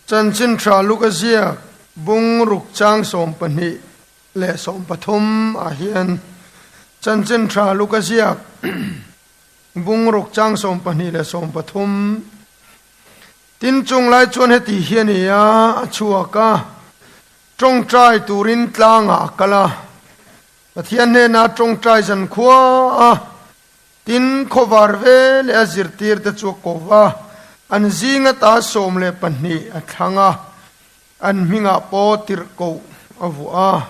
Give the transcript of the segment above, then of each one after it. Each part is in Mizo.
Chanchin tha Luka ziak bung ruk chang 12 leh 13 ah hian Chanchin tha Luka ziak bung ruk chang 12 leh 13 Tin chung lai chuan heti hi a ni a, a chhuak a, tawngtai turin tlangah a kal a. Pathian hnenah tawngtai zan khua a, tin khawvar ve leh a zirtirte chu a ko va, an zing ata 12 a thlang a, an hmingah pawh tirhkoh a vuah a.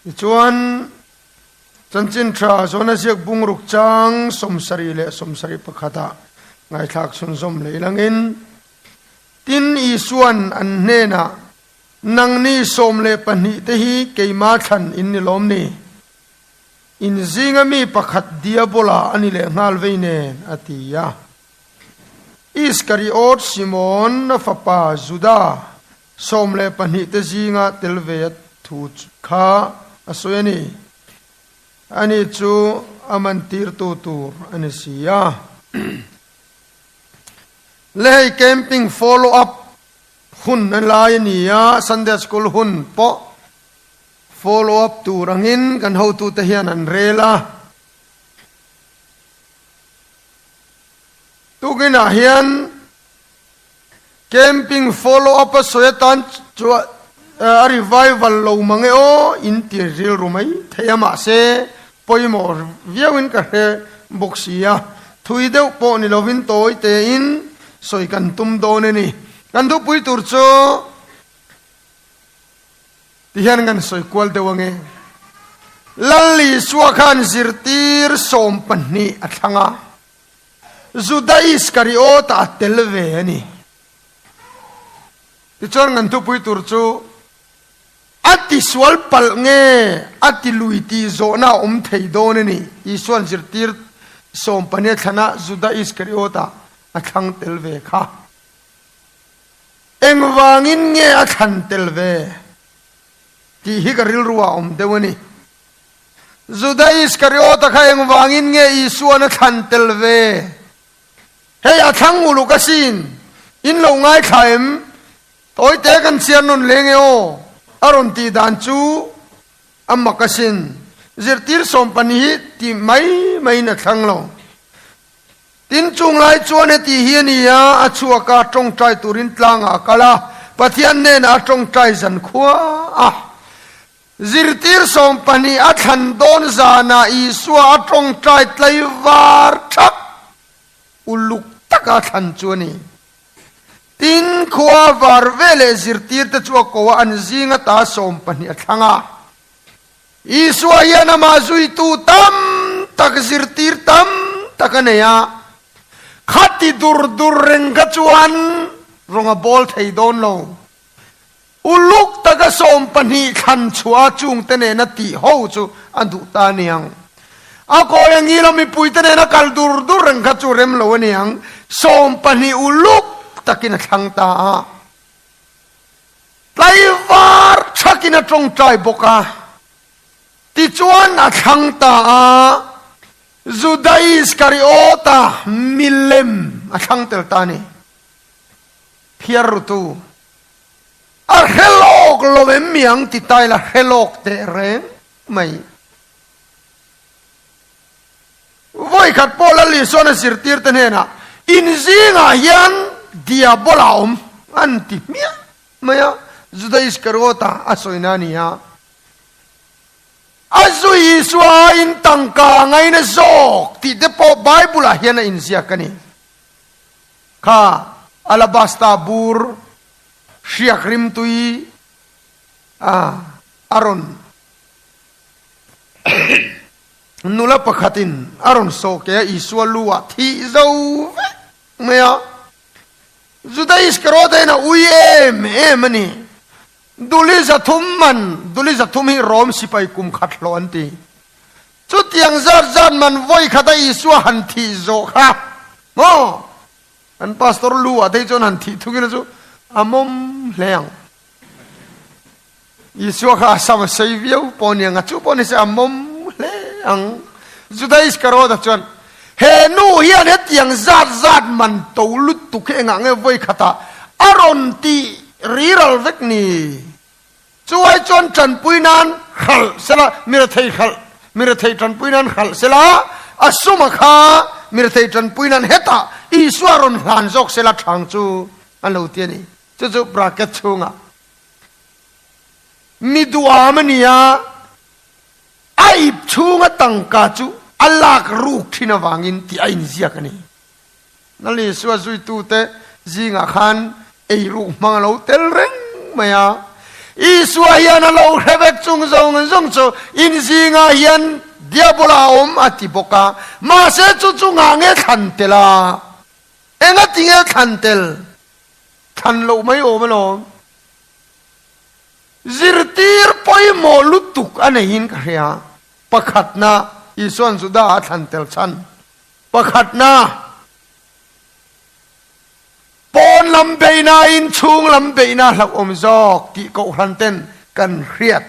Tichuan, Chanchin tha Jona ziak bungruk chang 70 leh 71 ah ngaithlak chhunzawm leh langin, Tin Isuan an hnenah, Nangni 12 te hi keima thlan in ni lawm ni? In zinga mi pakhat diabola a ni leh nghal vei nen, a ti a. Iskariot Simon a fapa Juda 12 te zinga tel ve a thu kha a sawi a ni. Ani chu a mantirtu tur a ni si a. Le hei camping follow up hun a lai a ni a, Sunday school hun pawh follow up tur angin kan hotute hian an rel a. Tukinah hian Camping follow up a sawi atan chuan a revival lo mang e aw in ti rilru mai thei a mahse pawimawh viauin ka hre bawk si a, thui deuh pawh ni lovin tawi tein sawi kan tum dawn a ni. Kan thupui tur chu tihian kan sawi kual deuh ange. Lal Isua khan zirtir 12 a thlang a. Juda Iskariota a tel ve a ni. Tichuan kan thupui tur chu a tisual palh nge a ti lui tih zawhna a awm thei dawn a ni. Isuan zirtir 12 a thlana Juda Iskariota a thlang tel ve kha. Engvangin nge a thlan tel ve tih hi ka rilru ah a awm deuh a ni. Juda Iskariota kha engvangin nge Isuan a thlan tel ve? Hei a thlang uluk asin, in lo ngaithla em? Tawite kan chhiar nawn leng e aw, a rawn tih dan chu a mak asin. Zirtir 12 hi ti mai maiin a thlang lo. Tin chung lai chuan heti hi a ni a, a chhuak a, tawngtai turin tlangah a kal a, Pathian hnenah a tawngtai zan khua a. Zirtir 12 a thlan dawn zanah Isua a tawngtai tlaivar thak uluk taka thlan chu a ni. Tin, khua var veleh zirtirte chu a ko a, an zing ata 12 a thlang a. Isua hian amah zuitu tam tak zirtir tam tak a nei a, khati dur dur reng kha chuan rawng a bawl thei dawn lo. Uluk taka 12 thlan chhuah a chungte nena tih ho chu a duh ta a niang. A kawi a ngil a mipuite nena kal dur dur reng kha chu rem lo a niang. 12 uluk takin a thlang ta a. Tlaivar thakin a tawngtai bawk a. Tichuan a thlang ta a. Juda Iskariota milem a thlang tel ta a ni. Phiar rutu. A hre lawk lo em mi ang ti ta ila hre lawk teh reng mai. Vawi khat pawh Lal Isuan a zirtir te hnenah in zingah hian diabol a awm an ti hmiah mai a, Juda Iskariota a sawina a ni a. A zui Isua aiin tangka a ngaina zawk tih te pawh Bible ah hian a inziak a ni. Kha alabasta bur hriak rimtui a a rawn nula pakhatin a rawn sawh ke a Isua lu ah thih zo vek mai a. Juda Iskariota hian a ui em em a ni. Duli 300 man, duli 300 hi Rom sipai kum khat hlawh an ti. Chutiang zat zat man vawi khat a Isua han thih zawh kha maw? An pastor lu ah te chuan han thih thungin a chu a mawm hle ang. Isua kha a sam a sei viau pawh ni ang a, chu pawh ni se a mawm hle ang. Juda Iskariota chuan he nu hian hetiang zat zat man to lutuk hi engah nge vawi khatah a rawn tih riral vek ni? Chuai chuan ṭanpui nan hralh sela, mirethei hralh, mirethei ṭanpui nan hralh sela, a suma kha mirethei ṭanpui nan hetah Isua rawn hlan zawk sela ṭhang chu an lo ti a ni. Chu chu bracket chhungah mi duham a ni a, a ip chhunga tangka chu a lak ruk ṭhin avangin tih a inziak a ni. Lal Isua zuitute zingah khan eiruk hmang a lo tel reng mai a. Isua hian a lo hre vek chung zawng zawng chu in zingah hian Diabola a awm a ti bawk a. Mahse chu chu ngah nge thlan tel a? Engati nge thlan tel? Thlan loh mai awm alawm. Zirtir pawimawh lutuk a neihin ka hria. Pakhatna, Isua'n Juda a thlan tel chhan. Pakhatna, pawn lam beihna in chhung lam beihna hlauhawm zawk tih kohhran ten kan hriat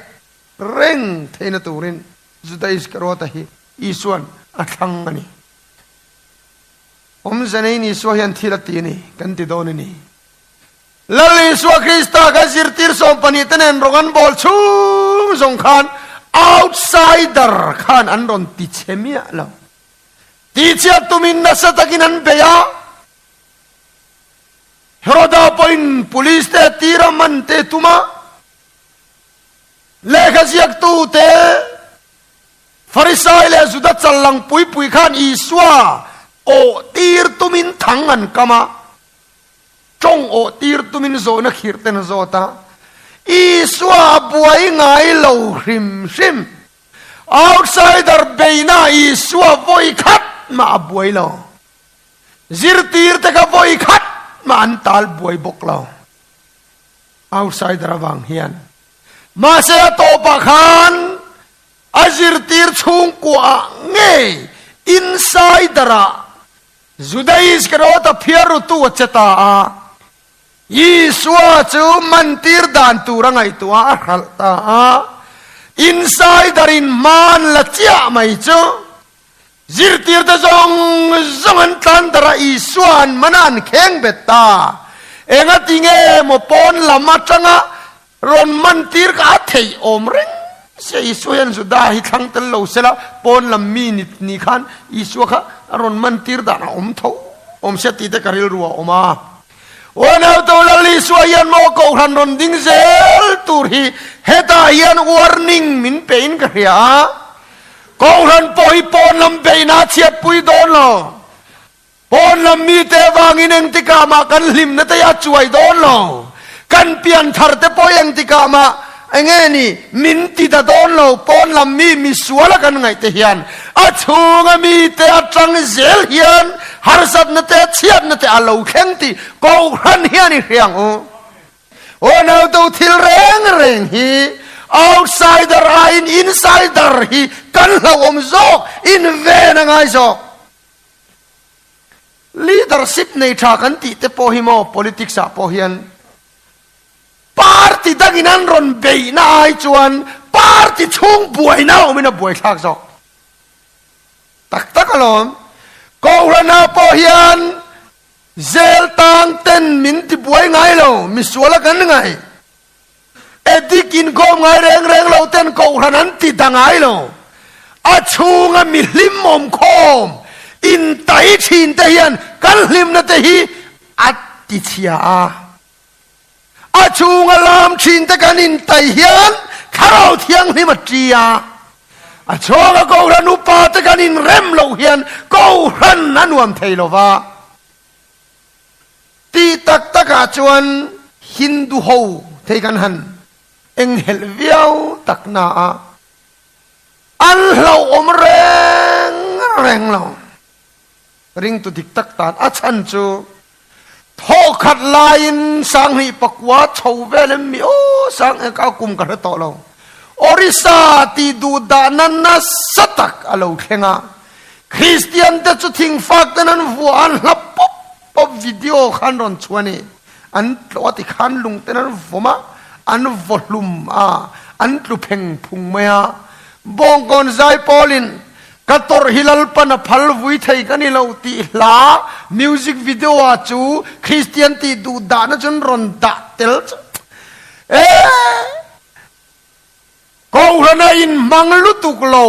reng theihna turin Juda Iskariota hi Isua'n a thlang a ni. Awmze neiin Isua hian thil a ti a ni kan ti dawn a ni. Lal Isua Krista kha zirtir 12 te nen rawng an bawl chhung zawng khan outsider khan an rawn ti chhe miah lo. Tihchhiat tumin nasa takin an bei a, Heroda pawhin police te tir a man te tum a, lehkha ziaktu te Farisai leh Juda challang pui pui khan Isua awh tir tumin thang an kam a, tawng awh tir tumin zawhna khirh ten a zawt a, Isua a buai ngai lo hrim hrim. Outsider beina Isua vawi khat mah a buai lo. Zirtir te kha vawi khat mah an tal buai bawk lo. Outsider avang hian. Mahse a tawpah khan a zirtir chhungkuaah ngei insider-ah Juda Iskariota phiar rutu a che ta a. Isua chu mantir dan tur a ngaihtuah a hralh ta a, insider in hman la chiah mai chu zirtirte zawng zawng an tlan darh a, Isua an man a, an kheng bet ta. Engati nge maw pawn lam atanga rawn mantir kha a theih awm reng sia, Isua hian Juda hi thlang tel lo sela pawn lam mi ni khan Isua kha a rawn mantir dan a awm tho awm sia tih te ka rilru a awm a. Unautu Lal Isua hian maw kohhran rawn ding zel tur hi hetah hian warning min pe in ka hria a, kohhran pawh hi pawn lam beihna a chhiatpui dawn lo, pawn lam mite avangin engtikah mah kan hlimna te hi a chuai dawn lo, kan pianthar te pawh hi engtikah mah enge ni min ti ta dawn lo, pawn lam mi misual a kan ngaih te hian a chhunga mite atang zel hian Harsatna te, chhiatna te a lo thleng tih Kohhran hian i hria ang u. Unautu thil reng reng hi outsider aiin insider hi kan hlauhawm zawk, inven a ngai zawk. Leadership nei tha kan tih te pawh hi maw politics ah pawh hian party dangin an rawn beihna ai chuan party chhung buaina awmin a buaithlak zawk. Tak tak alawm. Kohhranah pawh hian zel tang ten min ti buai ngai lo, misual a kan ngai. Addict inkhawm ngai reng reng lo ten kohhran an ti ta ngai lo. A chhunga mi hlim awm khawm intai thin te hian kan hlimna te hi a ti chhia a. A chhunga lam thin te kan intai hian Thlarau Thianghlim a ṭi a, a chhunga Kohhran upa te kan inrem loh hian Kohhran a nuam thei lo va. Tih tak takah chuan Hindu ho thei kan han enghelh viau tak na a, an hlauhawm reng reng lo. Ringtu dik tak tan a chhan chu thawkhat laiin sanghnih pakua chho vel em mi aw sang eng ka kum ka hre tawh lo. Orissa tih duh dahna nasa tak a lo thleng a, Kristian te chu thingfak ten an vuah an hla pawp pawp video kha an rawn chhuah a ni. An tlawh a ti khan lung ten an vawm a, an vaw hlum a, an tlu pheng phung mai a. Bawngkawn Zaipawlin. Ka tawrh hi Lalpan a phal vui thei ka ni lo tih hla music video ah chu Kristian tih duh dahna chun rawn dah tel chu e Kohhran a inhmang lutuk lo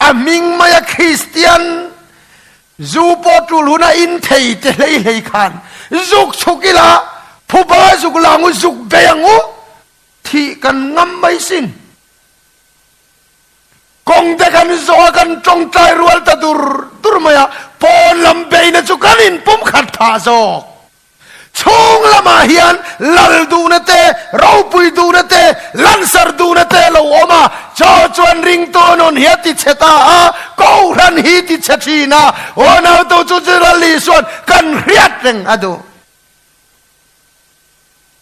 a hming maia Kristian zu pawh tul huna in thei te hlei hlei khan zuk chhuk ila phuba zuk la ang u zuk bei ang u thih kan ngam mai sin. Kawng te kan zawh a, kan tawngtai rual ta dur dur mai a, pawn lam beihna chu kan inpumkhat phah zawk. Chhung lamah hian lal duhna te, ropui duhna te, lansar duhna te a lo awm a, chaw chuan ringtu nun hi a ti chhe ta a, Kohhran hi ti chhe thin a, unautu chu chu Lal Isua'n kan hriat reng a duh.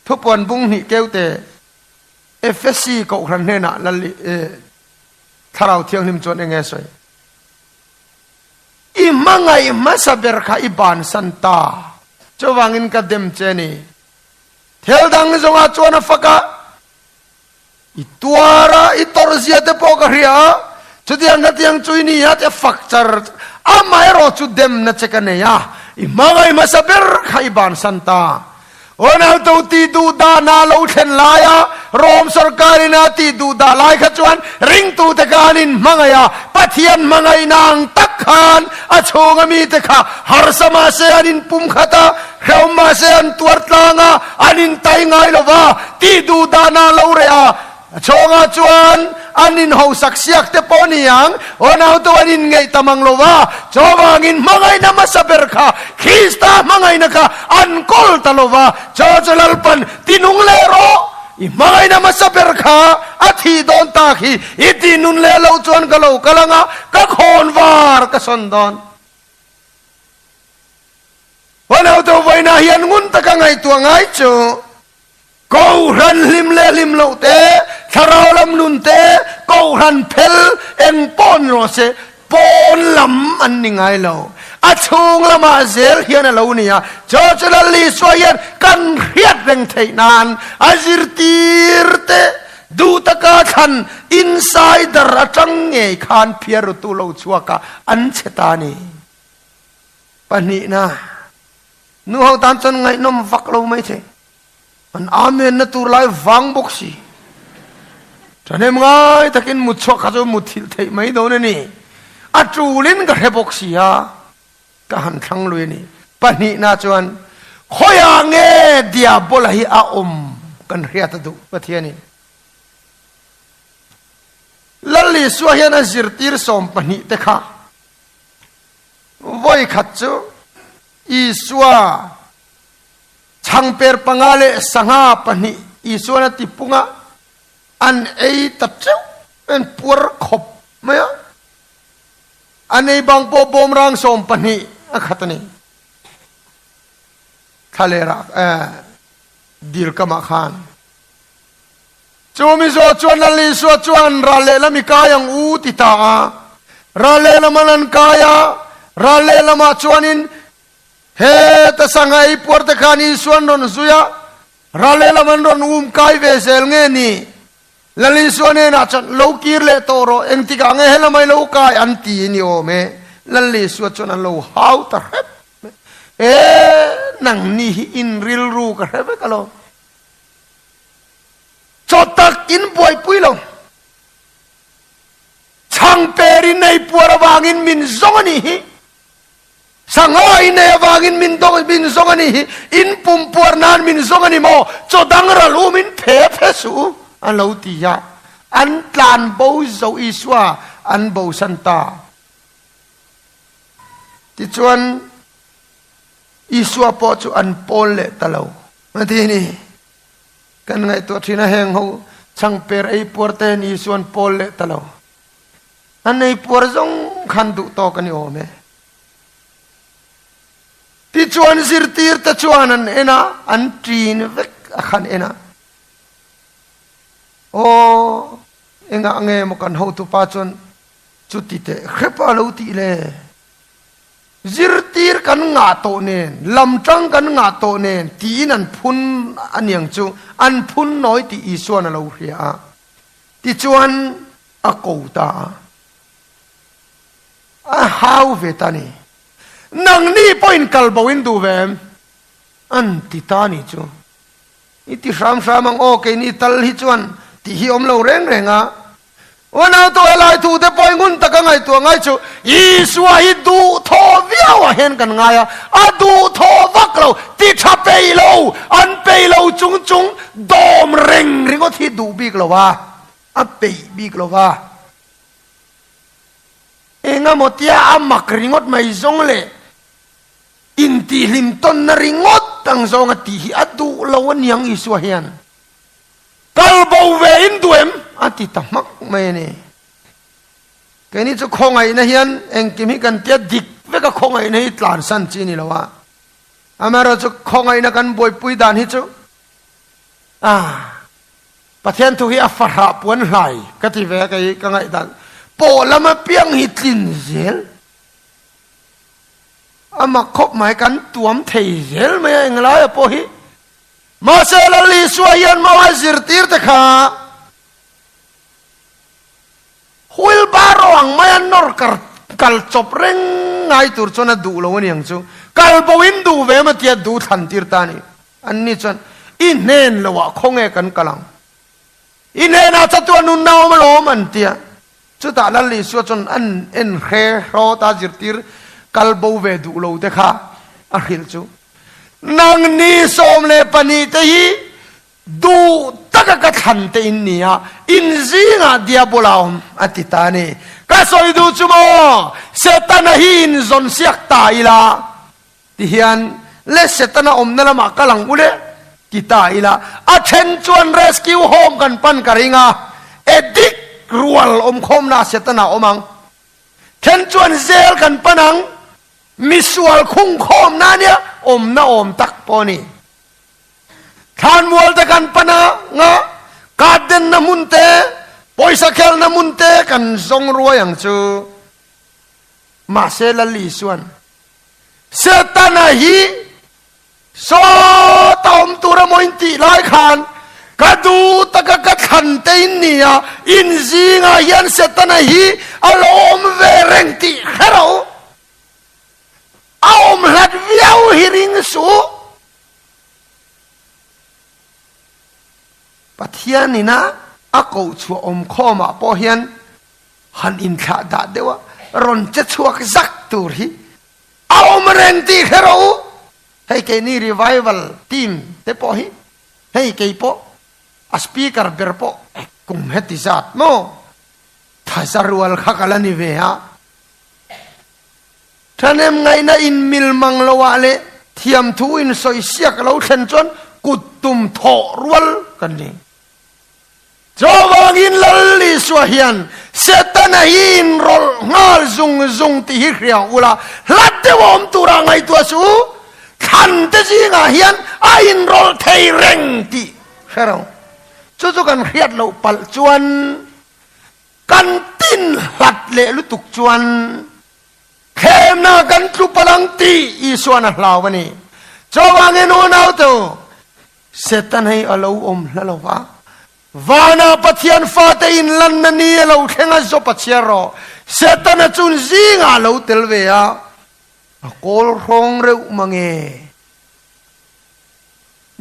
Thupuan bung hnih keute. Efesi kohhran hnenah Lal Thlarau Thianghlim chuan eng nge sawi? I hmangaih hmasa ber kha i bansan ta. Chuvangin ka dem che ni. Thil dang zawngah chuan a fak a, i tuar a, i tawrhzia te pawh ka hria a, chutiang khatiang chu i ni a ti a fak char. Amaherawh chu demna che ka nei a, i hmangaih hmasa ber kha i bansan ta. Ronaldo tih duhdahna lo thlen laia Rome sorkarin a tih duhdah lai kha chuan ringtute kha an inhmangaih a, Pathian hmangaihna ang tak khan a chhunga mite kha harsa mahse an inpumkhat a, hrehawm mahse an tuar tlang a, an intai ngai lo va, tih duhdahna lo reh a. A chhawngah chuan an inhosak siak te pawh ni ang, unautu an inngeih ta mang lo va, chuvangin hmangaihna hmasa ber kha, Krista hmangaihna kha an kawl ta lo va, chaw chu Lalpan tinung leh rawh, i hmangaihna hmasa ber kha a thih dawn tak hi, i tinun leh loh chuan ka lo kal ang a, ka khawnvar ka sawn dawn. Unautu vawiinah hian ngun taka ngaihtuah ngai chu. Kohhran hlim leh hlim loh te, thlarau lam nun te, kohhran phel eng pawh ni rawh se, pawn lam an ni ngai lo. A chhung lamah zel hian a lo ni a, chu chu Lal Isua hian kan hriat reng theih nan a zirtir te duh taka thlan insider atang ngei khan phiarrutu lo chhuak a an che ta a ni. Pahnihna, nu ho tan chuan ngaihnawm vak lo mai thei. An amen na tur lai vang bawk si. Thahnem ngai takin mut chhuak kha chu mut thilh theih mai dawn a ni. A tulin ka hre bawk si a, ka han thlang lui a ni. Pahnihna chuan, khawiah nge Diabola hi a awm kan hriat a duh Pathianin. Lal Isua hian a zirtir 12 te kha vawi khat chu Isua Changper panga leh sangha pahnih Isuan a ti pung a, an ei ta teuh an puar khawp mai a. An ei bang pawh bawmrang 12 a khat a ni. Thlalera eh, dil kamah khan. Chu mizo chuan Lal Isua chuan ral lehlam i kai ang u ti ta a. Ral lehlam an an kai a, ral lehlamah chuanin Heta sangha ei puar te khan Isua an rawn zui a, ral lehlam an rawn um kai ve zel nge ni? Lal Isua hnenah chuan, Lo kir leh tawh rawh, engtikah nge helamai lo kai an ti ni awm e? Lal Isua chuan an lo hau ta hrep mai. E, nangni hi in rilru ka hre vek alawm. Chaw tak in buaipui lo. Chhangper in ei puar avangin min zawng a nih hi. Sangha i nei avangin min dawng min zawng a nih hi, in pumpuar nan min zawng a ni maw? Chaw dang ral u min phe phe suh u, an lo ti a. An tlan bo zo Isua an bosan ta. Tichuan, Isua pawh chu an pawl leh ta lo. A ti ni. Kan ngaihtuah thin a, heng ho changper ei puar te hian Isua an pawl leh ta lo. An ei puar zawng khan duh tawk a ni awm e. Tichuan zirtirte chuan an en a, an ṭin vek a khan en a. Aw, engah nge maw kan hotupa chuan chuti teh hrep a lo tih le? Zirtir kan ngah tawh nen, lamṭang kan ngah tawh nen tiin an phun a niang chu, an phun nawi tih Isua'n a lo hria a. Tichuan a ko ta a. hau ve ta ni. Nangni pawhin kal bo in duh ve em? An ti ta ni chu. I ti hram hram ang aw, keini tal hi chuan tih hi awm lo reng reng a. Unau tu helai thu te pawh i ngun taka ngaihtuah ngai chu Isua hi duhthawh viau ah hian kan ngai a, a duhthawh vak lo, ti tha peih lo, an peih lo chung chung dawm reng ringawt hi duh bik lo a, a peih bik lo va. Engemaw tia a mak ringawt mai zawng leh Intihhlim tawnna ringawt ang zawnga tih hi a duh lo a niang Isua hian. Kal bo ve in duh em? a ti ta hmak mai a ni. Keini chu khawngaihna hian engkim hi kan tia dik vek a khawngaihna hi tlansan chi a ni lo a. Amaherawhchu khawngaihna kan buaipui dan hi chu ah Pathian thu hi a fahrah puan hlai ka ti ve a kei ka ngaihdan pawh lam apiang hi tlin zel. A mak khawp mai, kan tuam thei zel mai a englaia pawh hi. Mahse Lal Isua hian maw a zirtir te kha wheelbarrow ang maia nawr kar kal chawp reng ngai tur chuan a duh lo a niang chu. Kal bo in duh ve emaw tia duh thlan tir ta a ni. Anni chuan i hnen loah khawnge kan kal ang? I hnenah chatuah nunna awm alawm an ti a. Chutah Lal Isua chuan an en hre hrawt a zirtir kal bo ve duh lo te kha a hrilh chu. Nangni 12 te hi duh taka ka thlan te in ni a, in zingah diabola a awm a ti ta a ni. Ka sawi duh chu maw, Setana hi in zawn siak ta ila. Ti hian le Setana awmna lamah kal ang u le ti ta ila, a then chuan rescue home kan pan ka ring a, addict rual awmkhawmna ah Setana awm ang. Then chuan jail kan pan ang, misual khungkhawmna ania awmna awm tak pawh a ni. Thlanmual te kan pan a nga, garden na hmun te, pawisa khelna hmun te kan zawng ruai ang chu. Mahse Lal Isuan Setana hi sawta awm tur emaw in tih lai khan ka duh taka ka thlan te in ni a, in zingah hian Setana hi a lo awm ve reng tih hre rawh u. A awm hlat viau hi ring suh. Pathian ina a koh chhuah awm khawmah pawh hian Han inthlah dah deuh a, rawn che chhuak zak tur hi a awm reng tih hre rawh u. Hei keini revival team te pawh hi, hei kei pawh a speaker ber pawh kum heti zat maw thaza rual kha ka la ni ve a. Thahnem ngaihna inmil mang lo ah leh thiamthu insawi siak lo thlen chuan kut tum thawh rual kan ni. Chuvangin Lal Isua hian Setana hi inrawlh nghal zung zung tih hi hria ula, hlat deuh a awm tura ngaihtuah suh u, thlan te zingah hian a inrawlh thei reng tih hre ro. Chu chu kan hriat loh palh chuan kan tin hlat leh lutuk chuan thlemna kan tlu palh ang tih Isuan a hlau a ni. Chuvangin unaute u, Satan hei a lo awm hla lo va, Vana Pathian fate inlanna ni a lo thleng a, zawp a chhiar rawh. Setana chun zingah a lo tel ve a, a kawl hrawng reuh mange.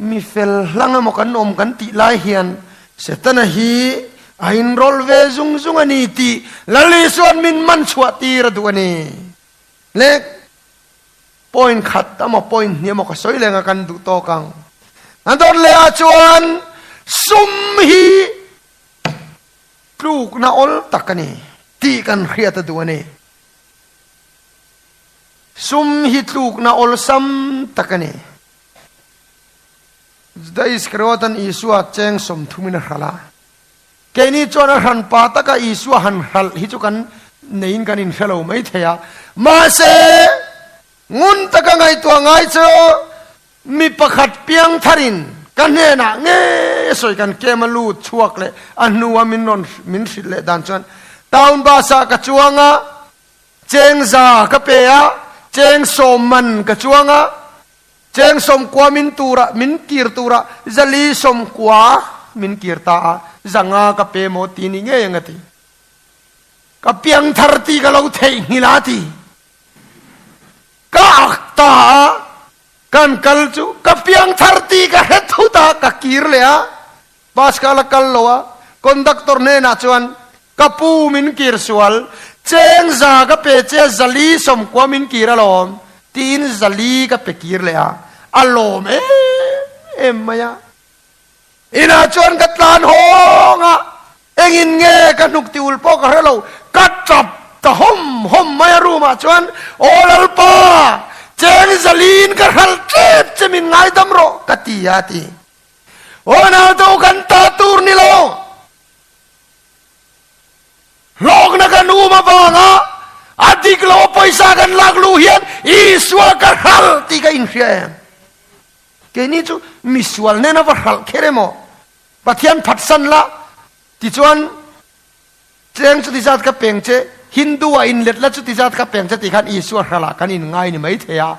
Mi fel hlang emaw kan awm kan tih lai hian Setana hi a inrawlh ve zung zung a ni tih Lal Isua'n min man chhuah tir a duh a ni. Le. Point khat emaw point hnih emaw ka sawi leng a kan duh tawk ang. A dawt leh ah chuan sum hi tlukna awl tak a ni tih kan hriat a duh a ni. Sum hi tlukna awlsam tak a ni. Juda Iskariot-an Isua cheng 30 in a hralh a. Keini chuan a hranpa taka Isua han hralh hi chu kan neiin kan inhre lo mai thei a. Mahse, ngun taka ngaihtuah ngai chu mi pakhat piang tharin ka hnenah ngei a sawi kan kem a lut chhuak leh a hnua min rawn min hrilh leh dan chuan town bus ah ka chuang a, cheng za ka pe a, cheng 10 man ka chuang a, Cheng 90 min turah min kir turah zali 90 min kir ta a, 500 ka pe maw ti ni ngei ang a ti. Ka piangthar ti ka lo theihnghilh a ti. ta a, kan kal chu ka piangthar tih ka hre thut a, ka kir leh a, bus kha a la kal lo a, conductor hnenah chuan ka pu min kir sual, cheng za ka pe che zali sawmkua min kir alawm tiin zali ka pe kir leh a, a lawm em em mai a. Inah chuan ka tlan hawng a, engin nge ka hnuk ti ul pawh ka hre lo, ka tap ta hawm hawm mai a room ah chuan, Aw Lalpa, cheng zaliin ka hralh tep che min ngaidam rawh ka ti a ti. Aw naute u kan ta tur ni lo, hlawkna kan um avanga a dik lo a pawisa kan lak luh hian Isua ka hralh tih ka inhria em? Keini chu misual nen a va hralh kher emaw? Pathian phatsan la, tichuan cheng chuti zat ka peng che, Hindu ah inlet la chuti zat ka peng che tih khan Isua hralh ah kan inngai ni mai thei a.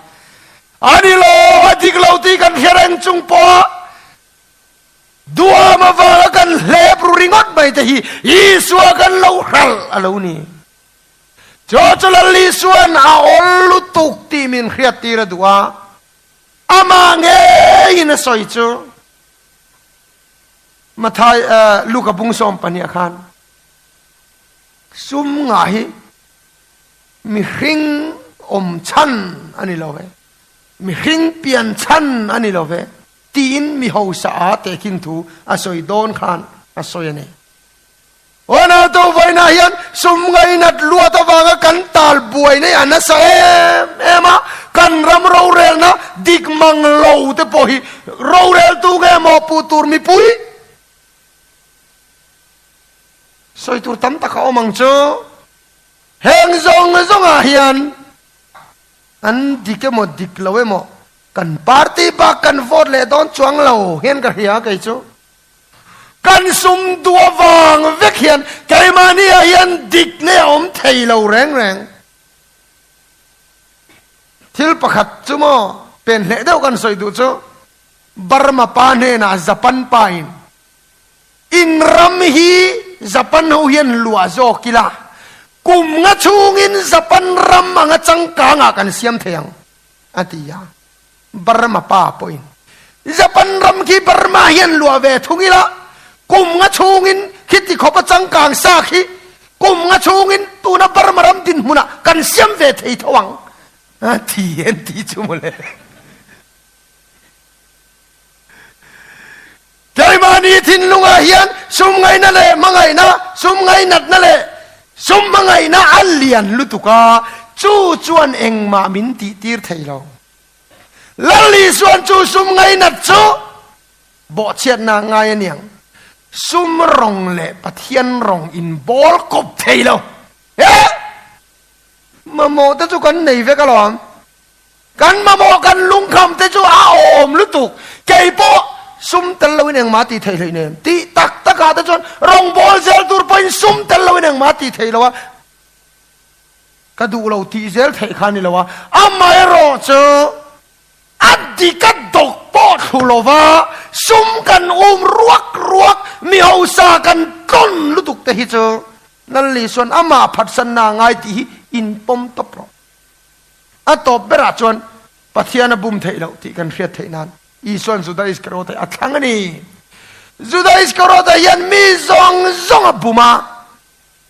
A ni lo, a dik lo tih kan hre reng chung pawh duam avanga kan hlep ru ringawt mai te hi Isua kan lo hralh a lo ni. Chu chu Lal Isuan a awl lutuk tih min hriattir a duh a. Amah ngeiin a sawi chu Mathai Luka bung sawm pahnih ah khan sum ngah hi mihring awm chhan a ni lo ve, mihring pian chhan a ni lo ve tiin mi hausa a tehkhin thu a sawi dawn khan a sawi a ni. Aw nautu vawiinah hian sum ngainat luat avanga kan tal buai nei a nasa em em a, kan ram rorelna dik mang lo te pawh hi roreltu nge maw puh tur mipui sawi tur tam tak a awm ang chu. Heng zawng zawngah hian an dik emaw dik lo emaw kan party bak kan vote leh dawn chuang lo hian ka hria kei chu. Kan sum duh avang vek hian keimahni ah hian dik leh a awm thei lo reng reng. Thil pakhat chu maw pen hleh deuh kan sawi duh chu Burma pa hnenah Japan pa in in ram hi Japan ho hian luah zawk ila kum nga chhungin Japan ram anga changkang ah kan siam thei ang a ti a. Burma pa pawhin Japan ram khi Burma hian luah ve thung ila, kum nga chhungin khiti khawpa changkang sa khi kum nga chhungin tuna Burma ram dinhmunah kan siam ve thei tho ang a ti en ti chu mawle. Keimahni thinlungah hian sum ngaihna leh hmangaihna, sum ngaihnatna leh sum hmangaihna a lian lutuk a, chu chuan engmah min tihtir thei lo. Lal Isuan chu sum ngaihnat chu bawhchhiatna ngai a niang. Sum rawng leh Pathian rawng inbawl kawp thei lo. He! Mamawh te chu kan nei vek alawm. Kan mamawh kan lungkham te chu a awm lutuk. Kei pawh sum tel loin engmah tih theih hleih nem. Tih tak takah te chuan rawngbâwl zel tur pawhin sum tel loin engmah tih theih lo a, ka duh lo tih zel theih kha a ni lo a. Amaherawh chu a dik a dawk pawh thlu lo va, sum kan um ruak ruak, mi hausa kan tlawn lutuk te hi chu Lal Lisuan amah phatsanna a ngai tih hi inpawm tawp rawh. A tawp berah chuan Pathian a bum theih loh tih kan hriat theih nan Isuan Juda Iskariota hi a thlang a ni. Juda Iskariota hian mi zawng zawng a bum a,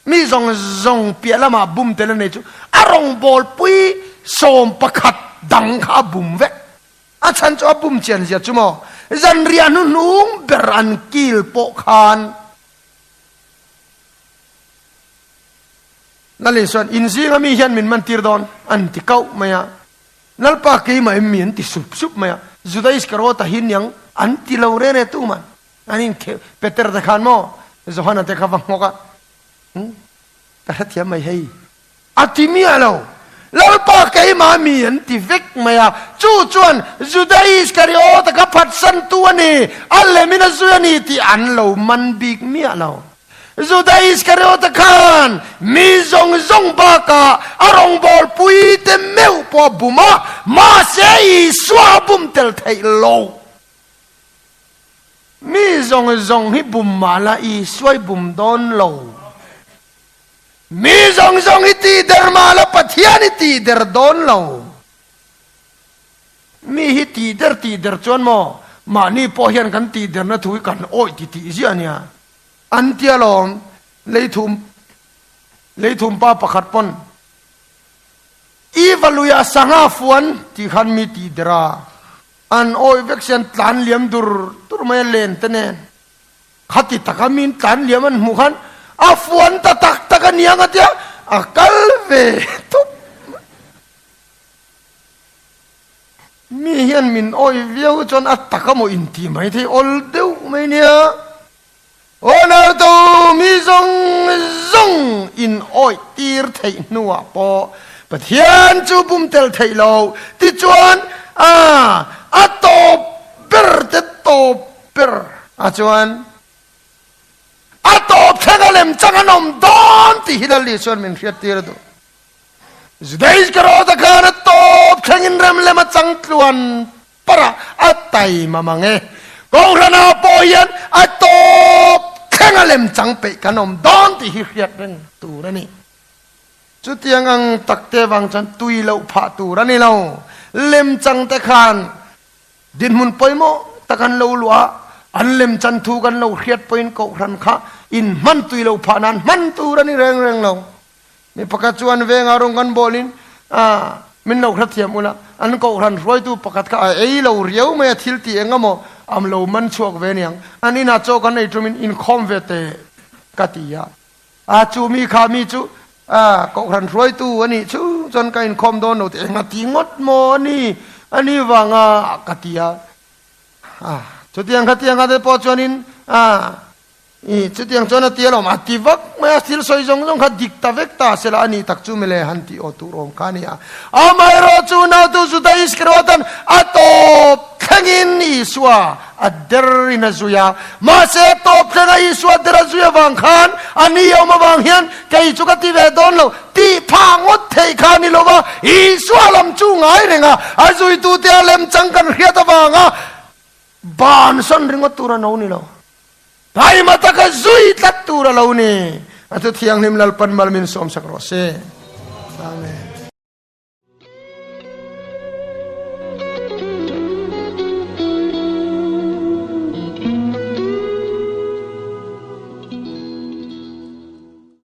mi zawng zawng piah lamah bum tel a nei chu a rawngbawlpui 11 dang kha a bum vek. A chhan chu a bum chian zia chu maw zanriah hnuhnung ber an kil pawh khan Lalin chuan, In zinga mi hian min man tir dawn, an ti kauh mai a. Lalpa keimah em mi an ti sup sup mai a. Juda Iskariota hi niang an ti lo reng reng tu man. An inkheuh Peter te khan maw Johana te kha va nghawk a, Hm, ka hrethiam mai hei. A ti miah lo. Lalpa keimah mi an ti vek mai a. Chu chuan Juda Iskariota kha phatsantu a ni, a lemin a zui a ni tih an lo man bik miah lo. Juda Iskariota khan mi zawng zawng bakah a rawngbawlpui te meuh pawh a bum a, mahse Isua a bum tel theih lo. Mi zawng zawng hi bum mah la Isua i bum dawn lo. Mi zawng zawng hi tihder mah la Pathian i tihder dawn lo. Mi hi tih der tih der chuan maw mahni pawh hian kan tih derna thu hi kan awih ti tih ziah ania. An tia lawm leithum leithum pa pakhat pawn i va luiah sangha fuan tih khan mi tih der a, an awih vek sian tlan liam dur dur mai a len te nen. Khati taka min tlan liam an hmuh khan a fuan ta tak tak a niang a tia a kal ve thup mai. Mi hian min awih viau chuan a tak a maw inti mai thei awl deuh mai nia. Aw Narto mi zawng zawng in awih tir theih hnuah pawh Pathian chu bum tel theih lo tichuan a a tawp ber te tawp ber a chuan a tawp thleng a lem chang an awm dawn tih hi Lal Isuan min hriat tir a duh. Judaism ka rawt a khan a tawp thlengin rem lem a chang tluan parh a, a taima mang e. Kohhranah pawh hian a tawp thleng a lem chang peih kan awm dawn tih hi hriat reng tur a ni. Chutiang ang takte vang chuan tui loh phah tur a ni lo. Lem chang te khan Dinhmun pawimawh tak an lo luah a, an lemchan thu kan lo hriat pawhin kohhran kha in hman tui lo phah nan hman tur a ni reng reng lo. Mi pakhat chu an vengah rawng kan bawlin min lo hrethiam ula, an kohhran hruaitu pakhat kha a ei lo riau mai a, thil tih eng emaw am lo man chhuak ve aniang, an inah chaw kan ei tumin inkhawm ve teh ka ti a. A chu mi kha mi chu a kohhran hruaitu a nih chu chuan ka inkhawm dawn lo tih enga ti ngawt maw a ni a ni vanga ka ti a. A chutiang khatiang a te pawh chuanin a i chutiang chuan a ti alawm a ti vak mai a thil sawi zawng zawng kha dik ta vek ta sela a nih tak chu mile han tih aw tur awm kha a ni a. Amaherawhchu chu nautu Juda Iskariot-an a tawp thlengin Isua A der in a zui a, mahse tawp thlenga Isua der a zui avang khan a ni awm avang hian kei chu ka ti ve dawn lo tih phah ngawt theih kha a ni lo va, Isua lam chu ngai reng a, a zuitute a lemchang kan hriat avanga bansan ringawt tur a no ni lo. Taima taka zui tlat tur a lo ni. A chu Thianghlim Lalpan mal min sawmsak rawh se. Amen.